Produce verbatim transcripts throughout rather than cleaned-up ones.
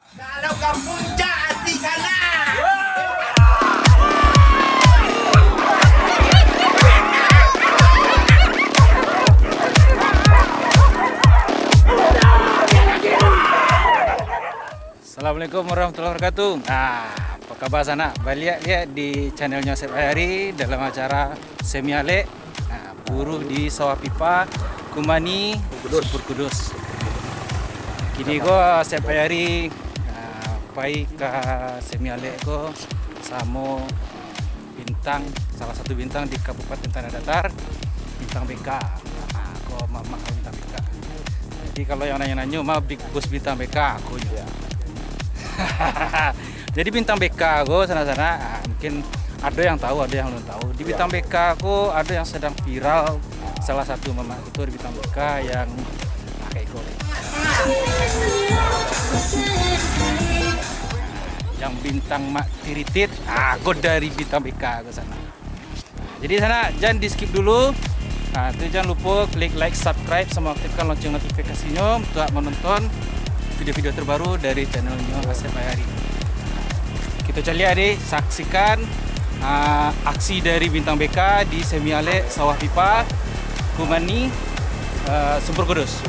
Kalau ka puncak ati sanak. Assalamualaikum warahmatullahi wabarakatuh. Nah, apa kabar sanak? Baliak liak di channelnyo Asep Ayari dalam acara Semi Alek. Nah, buruh di Sawah Pipa, Kumani, Kudus. Sumpur Kudus. Kini ko Asep Ayari, nah, pai ka Semi Alek ko samo Bintang, salah satu Bintang di Kabupaten Tanah Datar, Bintang B K. Nah, ko mamak Bintang B K. Jadi kalau yang nanyo-nanyo, ma Big Boss Bintang B K, ko nyo. Jadi Bintang B K ko sanak-sanak, ah, mungkin ado yang tahu, ado yang belum tahu. Di Bintang B K ko ado yang sedang viral, salah satu mamak ko tu di Bintang B K yang, ah, kayak iko. Yang Bintang Mak Tiritit, ah, ko dari Bintang B K ko sanak. Jadi sanak, jan di skip dulu. Nah, tu jan lupo klik like, subscribe, samo aktifkan lonceng notifikasinyo untuk menonton video-video terbaru dari channelnyo Asep Ayari. Kito caliak deh, saksikan, ah, aksi dari Bintang B K di Semi Alek Sawah Pipa, Kumani, eh, Sumpur Kudus.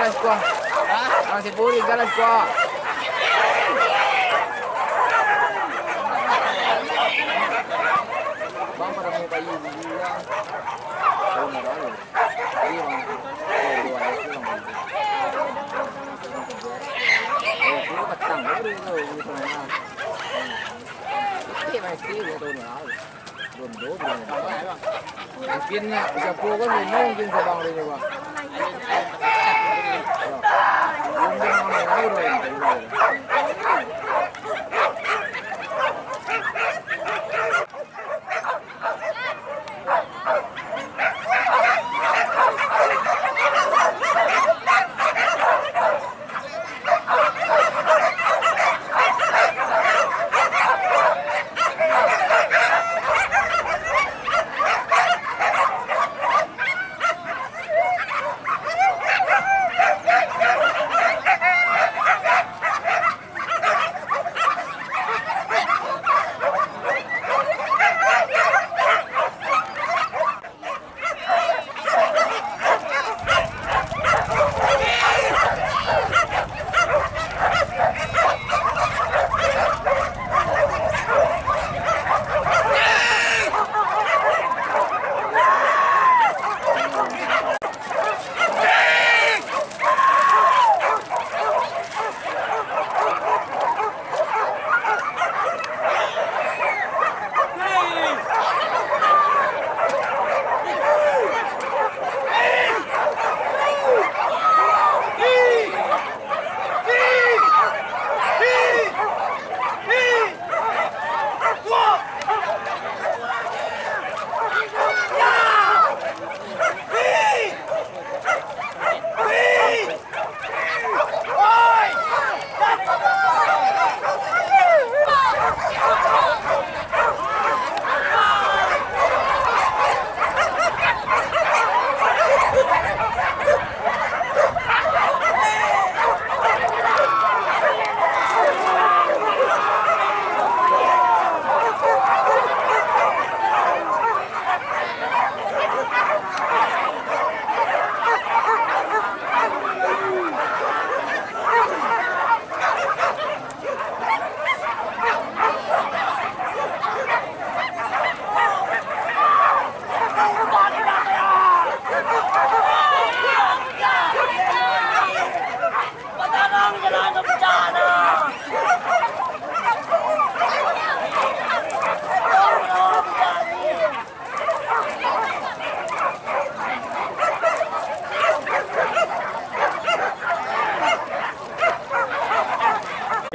Kuah. Hah? Abang Saiful, galas kuah. Bang, pada mau bayi dulu, Bang. Tahu nggak tahu? Iya, Bang. Oh, dua ratus, Bang. Oh, dulu petang baru tahu, gitu, Bang. Iya, Bang, S D, dua tahun yang lalu. Mungkin nak siapa kan, mungkin sabang dia, Bang. Ya. Undang nama yang lain, Bang.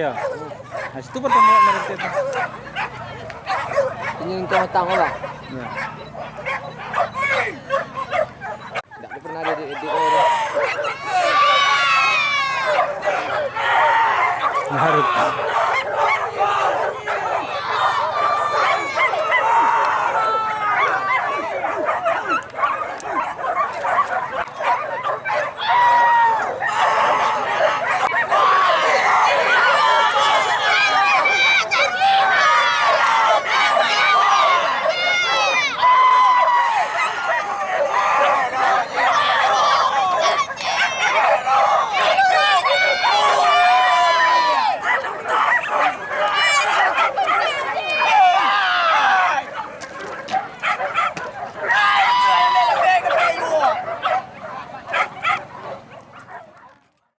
Ya. Nah, situ pertama mereka tu. Ini untuk matang lah. Ya. Nggak pernah ada di, di, di, Harus.